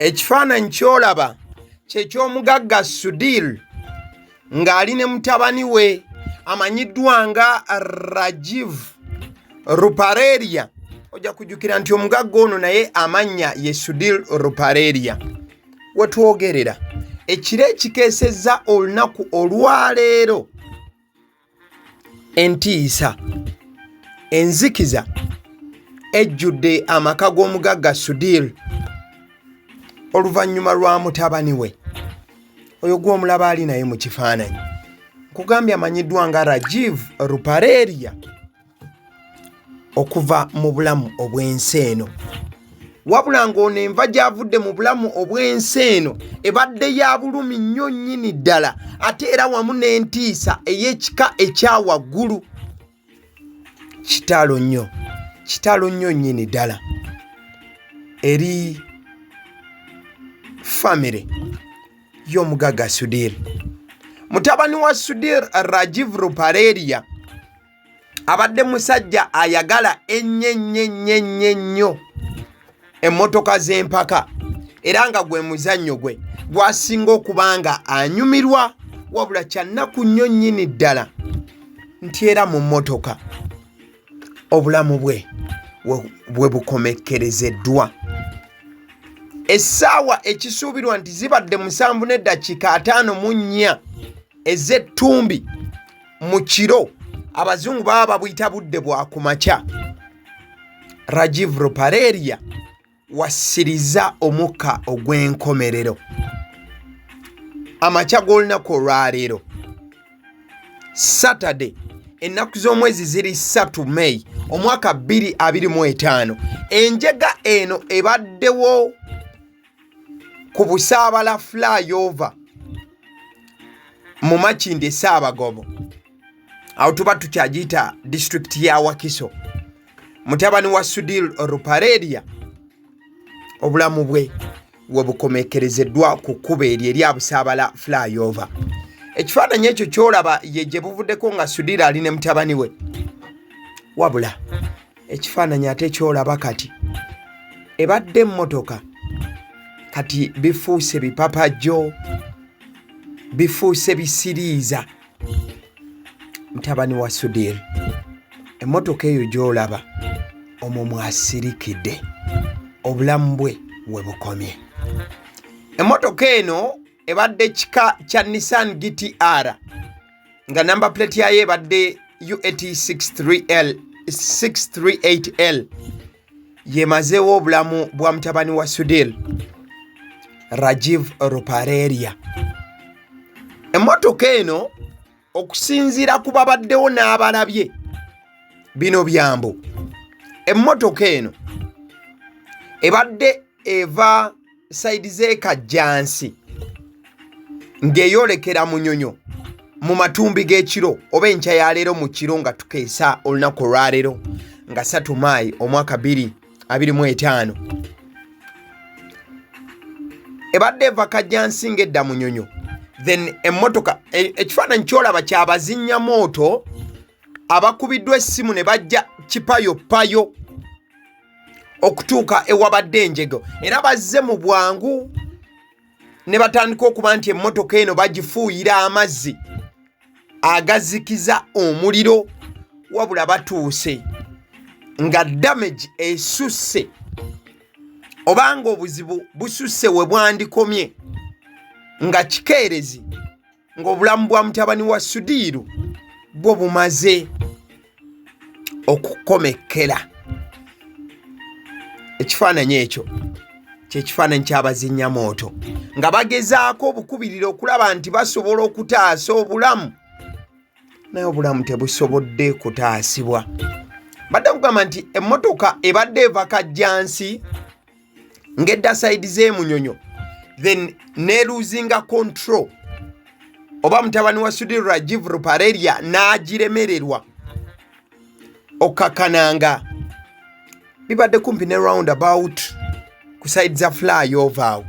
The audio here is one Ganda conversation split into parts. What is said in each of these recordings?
Ekifaananyi ky'olaba kye ky'omugagga Sudhir ng'ali ne mutabani we amanyiddwa nga Rajiv Ruparelia. Ojja kujjukira nti omugagga ono naye amannya ye Sudhir Ruparelia. We twogerera ekiro ekikeesezza olunaku olwaleero Entiisa, enzikiza ejjudde amaka g'omugagga Sudhir oluvannyuma lwa mutabani we oyo gw'omulaba ali naye mu kifaananyi nkugambye amanyiddwa nga Rajiv Ruparelia okuva mu bulamu obw'ensi eno. Wabula ng'ono enva gy'avudde mu bulamu obw'ensi eno ebadde ya bulumi nnyo nnyini ddala ate era wamu n'entiisa ey'ekika ekya waggulu. Kitalo nnyo, kitalo nnyo nnyini ddala eri famire y'omugagga Sudhir. Mutabani wa Sudhir Rajiv Ruparelia abadde musajja ayagala ennyo ennyo ennyo ennyo ennyo emmotoka z'empaka era nga gwe muzannyo gwe gwasinga okuba nga anyumirwa wabula kyannaku nnyo nnyini ddala nti era mu mmotoka obulamu bwe bwe bukomekkerezeddwa. Essaawa ekisuubirwa nti zibadde 7 n'eddakiika 54 ez'ettumbi mu kiro, abazungu baba babuyita budde bwa ku makya, Rajiv Ruparelia wassiriza omukka ogw'enkomerero amakya g'olunaku olwaleero Saturday, ennaku z'omwezi ziri 3 May omwaka 2025. Enjega eno ebaddewo ku Busaabala flyover mu Makindye Ssaabagobo, awo tuba tukyagiyita disitulikiti ya Wakiso. Mutabani wa Sudhir Ruparelia obulamu bwe we bukomekkerezeddwa ku kkubo eryo erya Busaabala flyover. Ekifaananyi ekyo ky'olaba ye gye buvuddeko nga Sudhir ali ne mutabani we, wabula ekifaananyi ate ky'olaba kati ebadde emmotoka kati bifuuse bipapajjo, bifuuse bisiriiza. Mutabani wa Sudhir, emmotoka eyo gy'olaba omwo mwasirikidde, obulamu bwe we bukomye. Emmotoka eno ebadde kika kya Nissan GTR nga number plate yayo ebadde UAT 63L 638L yemazeewo obulamu bwa mutabani wa Sudhir Rajiv Ruparelia. Emmotoka eno okusinziira ku babaddewo n'abalabye bino byambu, emmotoka eno ebadde eva sayidi z'e Kajjansi ng'eyolekera Munyonyo mu matumbi g'ekiro oba enkya ya leero mu kiro nga tukeesa olunaku olwaleero nga 3 Maayi omwaka 2025. Ebadde eva Kajjansi ng'edda Munyonyo, then emmotoka ekifaananyi ky'olaba kyabazinnyamooto abakubiddwa essimu ne bajja kipayopayo okutuuka ewabadde enjego, era bazze mu bwangu ne batandika okuba nti emmotoka eno bagifuuyira amazzi agazikiza omuliro, wabula batuuse nga damage esusse obanga obuzibu bususse we bwandikomye nga kikeerezi ng'obulamu bwa mutabani wa Sudhir bwo bumaze okukomekkera. Ekifaananyi ekyo kyekifaananyi ky'abazinnyamooto nga bagezaako obukubirira okulaba nti basobola okutaasa obulamu, naye obulamu tebusobodde kutaasibwa. Badde kugamba nti emmotoka ebadde eva Kajjansi ng'edda sayidi z'e Munyonyo, then neluzinga control oba mutabani wa Sudhir Rajiv Ruparelia n'agiremererwa okukakkananga bibadde kumpi ne roundabout ku side za flyover awo.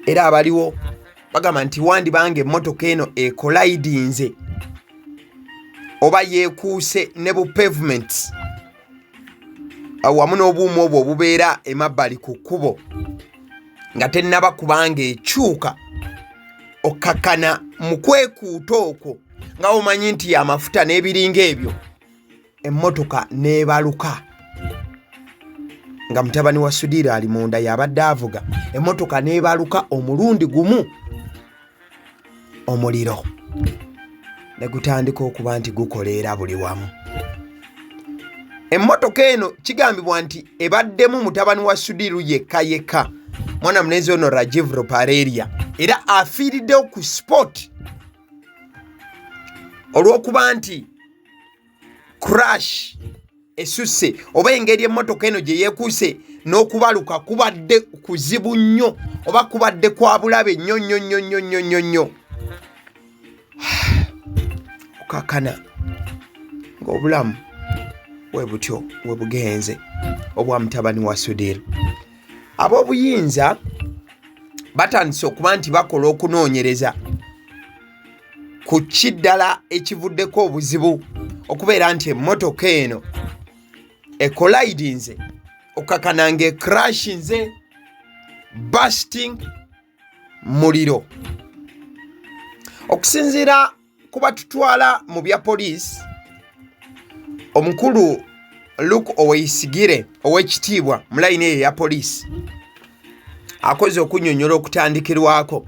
Era abaliwo bagamba nti wandibanga emmotoka eno ekolidinze oba yeekuuse ne bu pavements. Wamu n'obuuma obwo obubeera emabbali ku kkubo nga tennaba kubanga ekyuka okkakkana mu kwekuuta okwo nga omanyi nti amafuta n'ebiringa ebyo, emmotoka n'ebaluka nga mutabani wa Sudiira ali munda y'abadde avuga emmotoka n'ebaluka omulundi gumu, omuliro ne gutandika okuba nti gukoleera buli wamu. Emmotoka eno kigambibwa nti ebaddemu mutabani wa Sudiru yekka yekka, mwana mulenzi ono Rajiv Ruparelia, era afiiriddewo ku spot olw'okuba nti crash esusse oba engeri emmotoka eno gye yeekuuse n'okubaluka kubadde kuzibu nnyo oba kubadde kwa bulabe nnyo nnyo nnyo nnyo nnyo nnyo nnyo. Okakana ng'obulamu bwe butyo bwe bugenze obwa mutabani wa Sudir. Ab'obuyinza batandise okuba nti bakola okunoonyereza ku ki ddala ekivuddeko obuzibu okubeera nti emmotoka eno ecollidinze, okakana nga ecrashinze, bursting muliro. Okusinziira ku batutwala mu bya poliisi, omukulu Luke Oweyisigire ow'ekitiibwa mu layini eyo eya poliisi akoze okunnyonnyola okutandikirwako,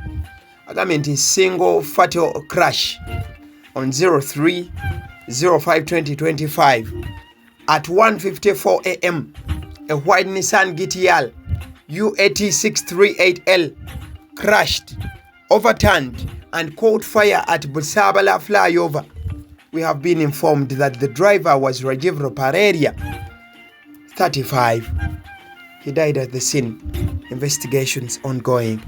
agambye nti single fatal crash on 03 05 2025 at 1:54 a.m., a white Nissan GTR UAT 638L crashed, overturned and caught fire at Busabala flyover. We have been informed that the driver was Rajiv Ruparelia, 35. He died at the scene. Investigations ongoing.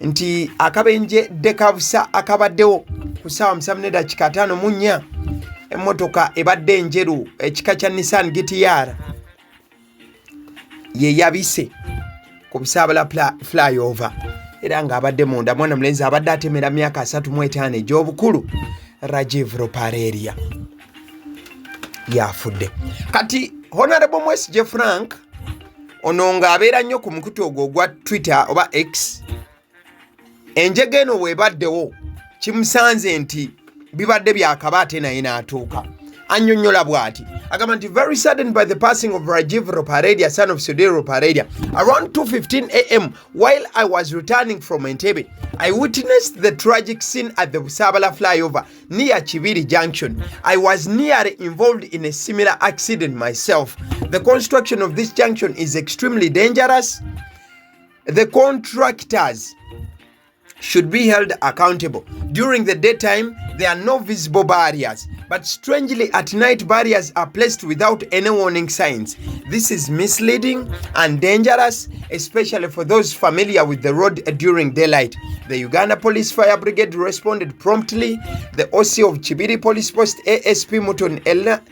Nti akabenje dekabusa akabaddewo ku ssaawa 7:54, emmotoka ebadde enjeru ekika kya Nissan GTR ye yabise ku Busaabala flyover, era ng'abadde munda mwana mulenzi abadde atemera myaka 35 egy'obukulu, Rajiv Ruparelia, yafudde. Kati Honorable Mwesigye Frank ono ng'abeera nnyo ku mukutu ogwo ogwa Twitter oba X, enjega eno bw'ebaddewo kimusanze nti bibadde byakaba ate naye n'atuuka annyonnyola bw'ati, agamba nti, "Very saddened by the passing of Rajiv Ruparelia, son of Sudhir Ruparelia. Around 2:15 a.m., while I was returning from Entebbe, I witnessed the tragic scene at the Busabala flyover near Kibiri Junction. I was nearly involved in a similar accident myself. The construction of this junction is extremely dangerous. The contractors should be held accountable. During the daytime, there are no visible barriers, but strangely, at night, barriers are placed without any warning signs. This is misleading and dangerous, especially for those familiar with the road during daylight. The Uganda Police Fire Brigade responded promptly. The OC of Kibiri Police Post, ASP Muton Erina,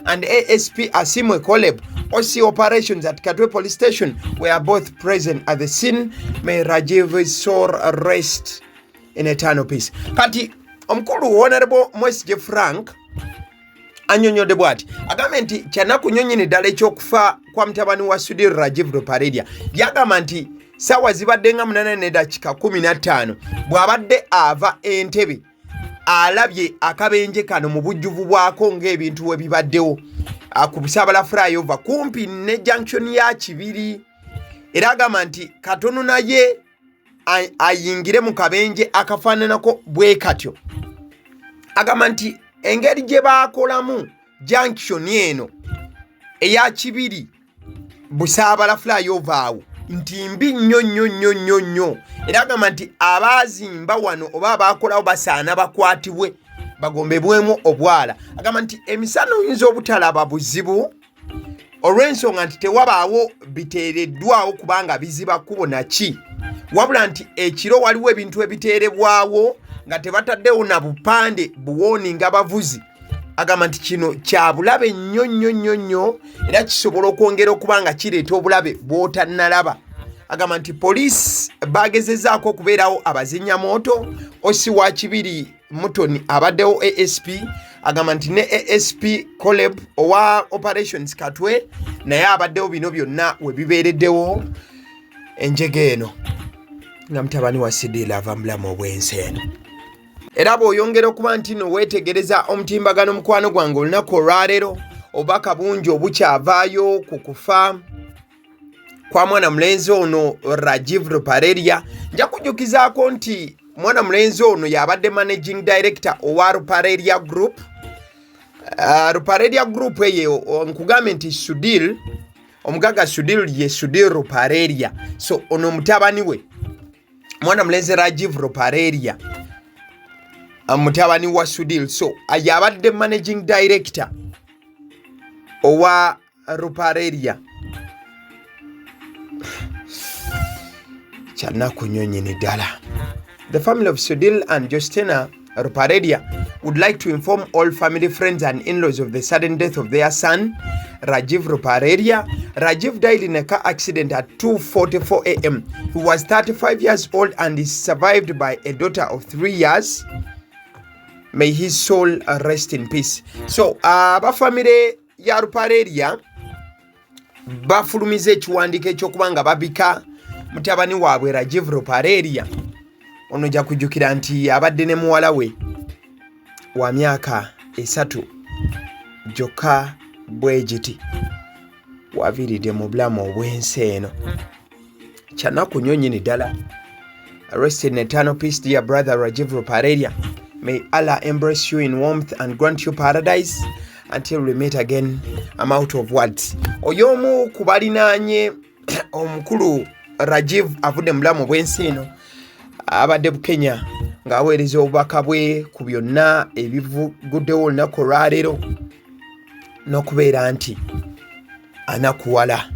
and ASP Asimwe Koleb, OC Operations at Katwe Police Station, were both present at the scene. May Rajiv's soul rest in eternal peace." Kati omukulu Honorable Mwesigye Frank annyonnyodde bw'ati, agambye nti kyanaku nnyo nnyini ddala ekyokufa kwa mutabani wa Sudir Rajiv Ruparelia. Yagamba nti saawa zibadde nga 8:15 bw'abadde ava Entebe, alabye akabenje kano mu bujjuvu bwako ng'ebintu we bibaddewo ku Busaabala flyover kumpi ne junction ya Kibiri, era agamba nti katono naye ayingire mu kabenje akafaananako bwe katyo. Agamba nti engeri gye baakolamu junction eno eya Kibiri Busaabala flyover awo nti mbi nnyo nnyo nnyo nnyo nnyo, era agamba nti abaazimba wano oba abaakolawo basaana bakwatibwe bagombebwemu obwala. Agamba nti emisana oyinza obutalaba buzibu olw'ensonga nti tewabaawo biteereddwawo kubanga biziba kkubo naki, wabula nti ekiro waliwo ebintu ebiteerebwawo nga tebataddewo na bupande buwooninga abavuzi. Agamba nti kino kya bulabe nnyo nnyo nnyo nnyo, era kisobola okwongera okuba nga kireeta obulabe bw'otannalaba. Agamba nti poliisi bagezezaako okubeerawo abazinnyamooto, OC wa Kibiri Mutoni abaddewo, ASP Agamba nti ne ASP Coleb owa Operations Katwe naye abaddewo bino byonna we bibeereddewo. Enjega eno nga mutabani wa Sidiila ava mu bulamu obw'ensi eno. Era bw'oyongera okuba nti no weetegereza omutimbagano, mukwano gwange, olunaku olwaleero obubaka bungi obukyavaayo ku kufa kwa mwana mulenzi ono Rajiv Ruparelia. Nja kujjukizaako nti mwana mulenzi ono y'abadde managing director owa Ruparelia Group. Ruparelia Group eyo nkugambye nti Sudil, omugaga Sudil, ye Sudil Ruparelia. So ono mutabani we, mwana mulenzi Rajiv Ruparelia, mutabani wa Sudil, so yabadde managing director owa Ruparelia. Kyanaku nnyo nnyini ddala. The family of Sudil and Justina Ruparelia would like to inform all family, friends and in-laws of the sudden death of their son, Rajiv Ruparelia. Rajiv died in a car accident at 2:44 a.m. He was 35 years old and is survived by a daughter of 3 years. May his soul rest in peace. So abafamire ya Ruparelia bafulumiza ekiwandiiko ekyokuba nga babika mutabani waabwe Rajiv Ruparelia. Ono ojja kujjukira nti abadde ne muwala we wa myaka 3 gyokka bwe giti waviiridde mu bulamu obw'ensi eno. Kyanaku nnyo nnyini ddala. Rest in eternal peace, dear brother Rajiv Ruparelia. May Allah embrace you in warmth and grant you paradise. Until we meet again, I'm out of words. Oyo omu ku balinaanye omukulu Rajiv avudde mu bulamu obw'ensi eno abadde Bukenya ng'aweereza obubaka bwe ku byonna ebivuguddewo olunaku olwaleero n'okubeera nti anakuwala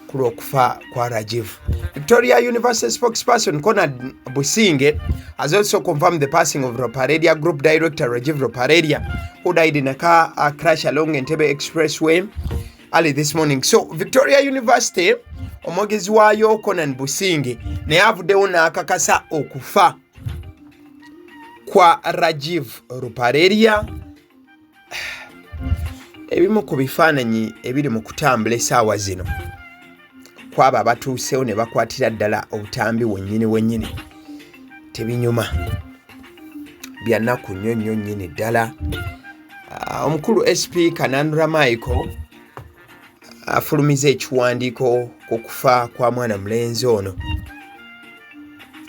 ku lw'okufa kwa Rajiv. Victoria University spokesperson Conrad Businge has also confirmed the passing of Ruparelia Group director Rajiv Ruparelia, who died in a car crash along Entebbe Expressway early this morning. So Victoria University omwogezi waayo Conan Businge naye avuddewo n'akakasa okufa kwa Rajiv Ruparelia. Ebimu ku bifaananyi ebiri mu kutambula essaawa zino kwabo abatuusewo ne bakwatira ddala obutambi wennyini wennyini tebinyuma, byannaku nnyo nnyo nnyini ddala. Omukulu SP Kananura Michael afulumiza ekiwandiiko ku kufa kwa mwana mulenzi ono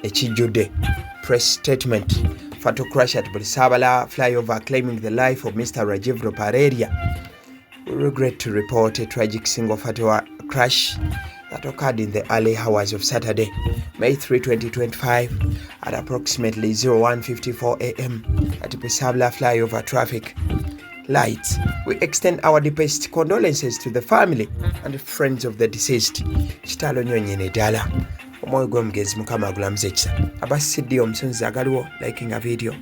ekijjudde press statement: "Fatal crash at Busaabala flyover claiming the life of Mr. Rajiv Ruparelia. We regret to report a tragic single fatal crash that occurred in the early hours of Saturday, May 3, 2025 at approximately 01:54 a.m. at Busabala flyover traffic lights. We extend our deepest condolences to the family and friends of the deceased." Kitalo nnyo nnyini ddala. Omwoyo gw'omugenzi Mukama agulamuza ekisa. Abasiddi omusonzi agaliwo liking a video.